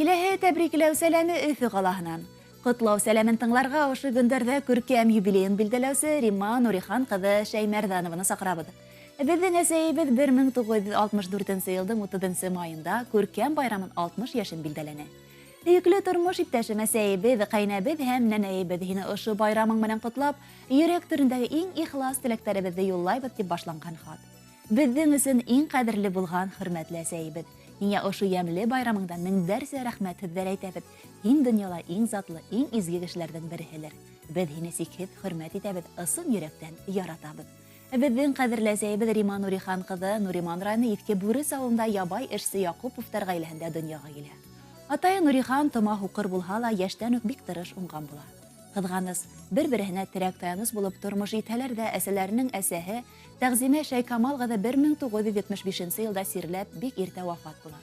Киләһе тәбрикләү сәләме Өфө ҡалаһынан. Ҡотлау сәләмен тыңларға ошо көндәрҙә күркәм юбилейын билдәләүсе Рима Нурихан ҡыҙы Шәймәрҙанованы саҡырабыҙ. Беҙҙең әсәйебеҙ 1964 йылдың 30 майында күркәм байрамын 60 йәшен билдәләне. Һөйөклө тормош иптәшем, әсәйебеҙ, ҡәйнәбеҙ һәм нәнәйебеҙ, һине ошо байрамың менән ҡотлап, йөрәк түрендәге иң ихлас теләктәребеҙҙе юллайбыҙ, тип башланған хат. Беҙҙең өсөн иң ҡәҙерле булған хөрмәтле әсәйебеҙ, һиңә ошо йәмле байрамыңда меңдәрсә рәхмәт һүҙҙәре әйтәбеҙ. Һин донъяла иң затлы, иң изге кешеләрҙең береһелер. Беҙ һине сикһеҙ хөрмәт итәбеҙ, ысын йөрәктән яратабыҙ. Беҙҙең ҡәҙерле әсәйебеҙ Рима Нурихан ҡыҙы Нуриман районы Иҫке Бүрес ауылында ябай эшсе Яҡуповтар ғаиләһендә донъяға килә. Атайы Нурихан тома һуҡыр булһа ла, йәштән үк бик тырыш, уңған була. Ҡыҙғаныс, бер-береһенә терәк-таяныс булып тормош итһәләр ҙә, әсәләренең әсәһе Тәғзимә Шәйкамал ҡыҙы 1975 йылда сирләп, бик иртә вафат була.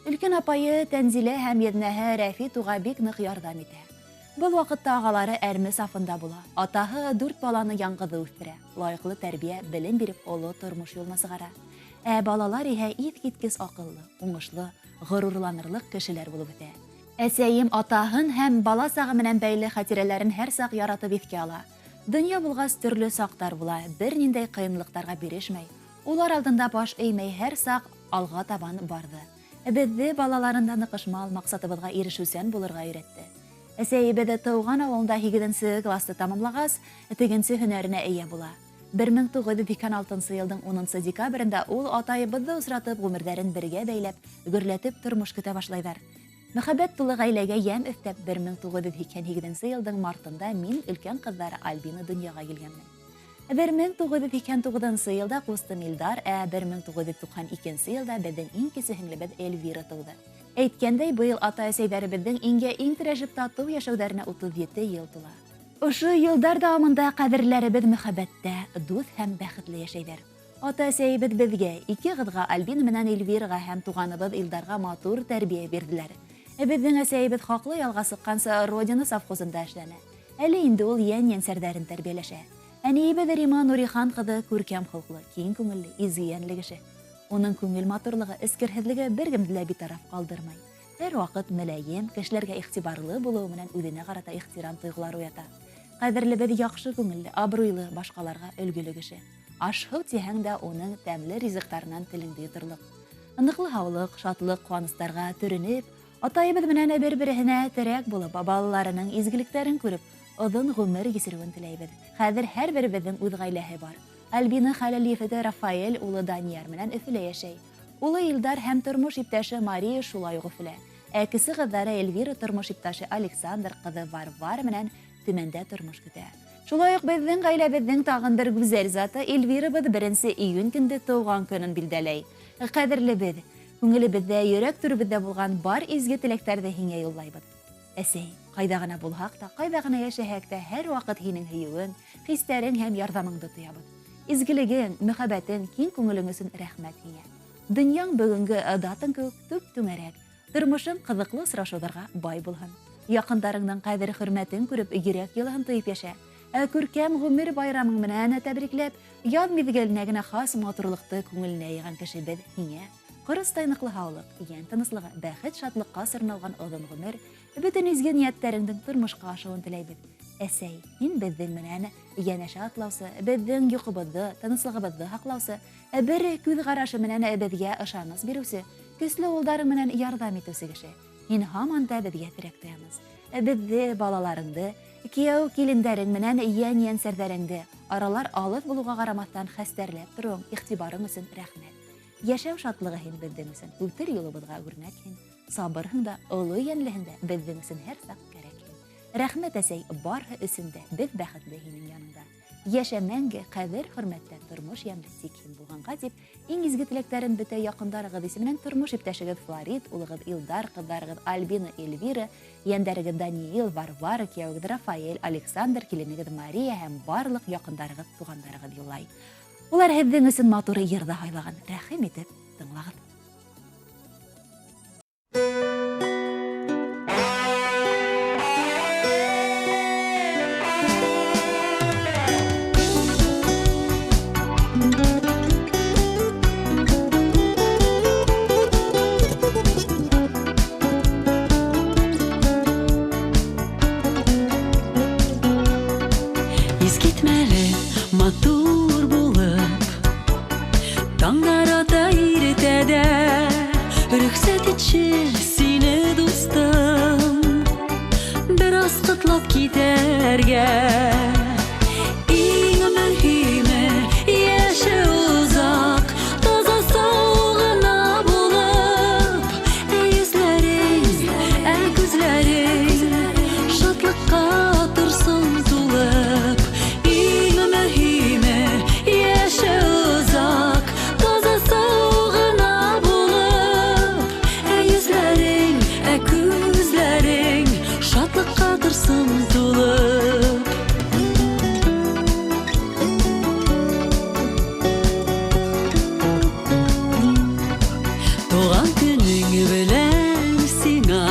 Өлкән апайы Тәнзилә һәм еҙнәһе Рәфит уға бик ныҡ ярҙам итә. Был ваҡытта ағалары әрме сафында була. Атаһы дүрт баланы яңғыҙы үҫтерә, лайыҡлы тәрбиә, белем биреп, оло тормош юлына сығара. Ә балалар иһә иҫ киткес аҡыллы, уңышлы, ғорурланырлыҡ кешеләр булып үҫә. Әсәйем атаһын һәм бала сағы менән бәйле хәтирәләрен һәр саҡ яратып иҫкә ала. Донъя булғас төрлө саҡтар була, бер ниндәй ҡыйынлыҡтарға бирешмәй, улар алдында баш эймәй һәр саҡ алға табан барҙы. Беҙҙе балаларын да ныҡышмал, маҡсатыбыҙға ирешеүсән булырға өйрәтте. Әсәйебеҙ тыуған ауылында һигеҙенсе класты тамамлағас, тегенсе һөнәренә эйә була. 1986 йылдың 10 декабрендә ул атайыбыҙҙы осратып, ғүмерҙәрен бергә бәйләп, гөрләтеп тормош көтә башлайҙар. Мөхәббәт тулы ғаиләгә йәм өҫтәп, 1988 йылдың мартында мин өлкән ҡыҙҙары Альбина донъяға килгәнмен. 1989 йылда ҡустым Илдар, ә 1992 йылда беҙҙең иң кесе һеңлебеҙ Эльвира тыуҙы. Әйткәндәй, быйыл ата-әсәйҙәребеҙҙең иңгә иң терәшеп татыу йәшәүҙәренә 37 йыл тула. Ошо йылдар дауамында ҡәҙерләребеҙ мөхәббәттә, дуҫ һәм бәхетле йәшәйҙәр. Ата-әсәйебеҙ беҙгә, ике ҡыҙға Альбина менән Эльвираға һәм туғаныбыҙ Илдарға матур тәрбиә бирҙеләр. Беҙҙең әсәйебеҙ хаҡлы ялға сыҡҡансы Родина совхозында эшләне. Әле инде ул йән-йәнсәрҙәрен тәрбиәләшә. Әнейебеҙ Рима Нурихан ҡыҙы күркәм холҡло, киң күңелле, изге йәнле кеше. Уның күңел матурлығы, эскерһеҙлеге бер кемде лә битараф ҡалдырмай. Һәр ваҡыт мөләйем, кешеләргә иғтибарлы булыуы менән үҙенә ҡарата ихтирам тойғолары уята. Ҡәҙерлебеҙ яҡшы күңелле, абруйлы, башҡаларға өлгөлө кеше. Аш-һыу тиһәң дә уның тәмле ризыҡтарынан телеңде йоторлоҡ. Ныҡлы һаулыҡ, шатлыҡ, ҡыуаныстарға төрөнөп, атайыбыҙ менән бер-береһенә терәк булып, балаларының изгелектәрен күреп, оҙон ғүмер кисереүен теләйбеҙ. Хәҙер һәр беребеҙҙең үҙ ғаиләһе бар. Альбина хәләл ефете Рафаэль улы Данияр менән Өфөлә йәшәй. Улы Илдар һәм тормош иптәше Мария шулай уҡ Өфөлә. Ә кесе ҡыҙҙары Эльвира тормош иптәше Александр, ҡыҙы Варвара менән Төмәндә тормош көтә. Шулай уҡ беҙҙең ғаиләбеҙҙең тағын бер гүзәл заты Эльвирабыҙ беренсе июнь көндө тыуған көнөн билдәләй. Ҡәҙерлебеҙ, күңелебеҙҙә, йөрәк түребеҙҙә булған бар изге теләктәрҙе һиңә юллайбыҙ. Әсәй, ҡайҙа ғына булһаҡ та, ҡайҙа ғына йәшәһәк тә, һәр ваҡыт һинең һөйөүең, хистәрең һәм ярҙамыңды тоябыҙ. Изгелегең, мөхәббәтең, киң күңелең өсөн рәхмәт һиңә. Донъяң бөгөнгө датаң кеүек түп-түңәрәк, тормошоң ҡыҙыҡлы осрашыуҙарға бай булһын. Яҡындарыңдың ҡәҙер-хөрмәтен күреп, йөрәк йылыһын тойоп йәшә. Ә күркәм ғүмер байрамың менән тәбрикләп, яҙ миҙгеленә генә хас матурлыҡты күңеленә йыйған кешебеҙ һиңә ҡоростай ныҡлы һаулыҡ, йән тыныслығы, бәхет-шатлыҡҡа сорналған оҙон ғүмер, бөтөн изге ниәттәреңдең тормошҡа ашыуын теләйбеҙ. Әсәй, һин беҙҙең менән йәнәшә атлаусы, беҙҙең йоҡобоҙҙо, тыныслығыбыҙҙы һаҡлаусы, бер күҙ ҡарашы менән беҙгә ышаныс биреүсе, көслө улдарың менән ярҙам итеүсе кеше. Һин һаман да беҙгә терәк таяныс. Беҙҙе, балаларыңды, кейәү килендәрең менән йән-йәнсәрҙәреңде аралар алыҫ булыуға ҡарамаҫтан хәстәрләп тороуың, иғтибарың өсөн рәхмәт. Йәшәү шатлығы һин беҙҙең өсөн, үтер юлыбыҙға үрнәк һин, сабырһың да, оло йәнлеһең дә, беҙҙең өсөн һәр саҡ кәрәк һин. Рәхмәт, әсәй, барыһы өсөн дә, беҙ бәхетле һинең яныңда. Йәшә мәңге, ҡәҙер-хөрмәттә, тормош йәмле тик һин булғанға тип, иң изге теләктәрен бөтә яҡындарығыҙ исеменән тормош иптәшегеҙ Флорид, улығыҙ Илдар, ҡыҙҙарығыҙ Альбина, Эльвира, йәндәрегеҙ Даниил, Варвара, кейәүегеҙ Рафаэль, Александр, киленегеҙ Мария һәм барлыҡ яҡындарығыҙ, туғандарығыҙ юллай. Улар һеҙҙең өсөн матур йыр ҙа һайлаған. Рәхим итеп тыңлағыҙ. Матур булып таңнар ата иртәдә. Рөхсәт итче сине, дустым, бераз котлап китәргә. Иң мөһиме яшә озак, таза сау гына булып, ә йөзләрең, ә күзләрең шатлыкка торсын тулып. Иң мөһиме яшә озак, таза сау гына булып, ә йөзләрең, ә күзләрең шатлыкка торсын тулып. Туган көнең белән сиңа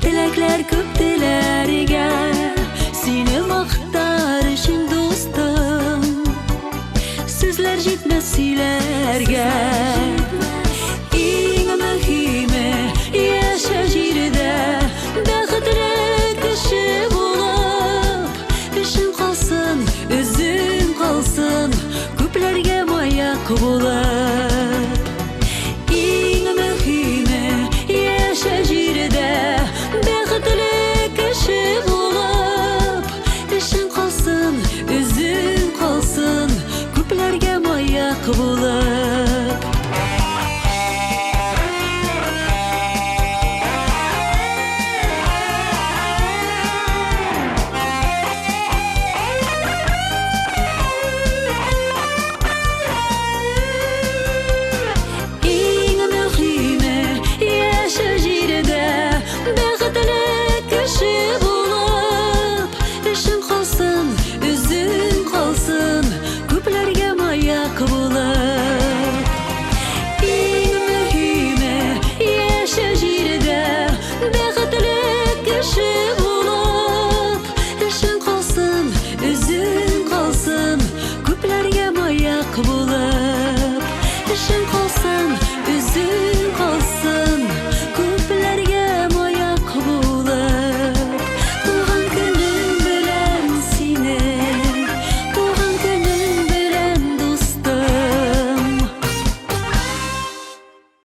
теләкләр күп теләргә, сине мактар өчен, дустым, сүзләр җитмәс сөйләргә.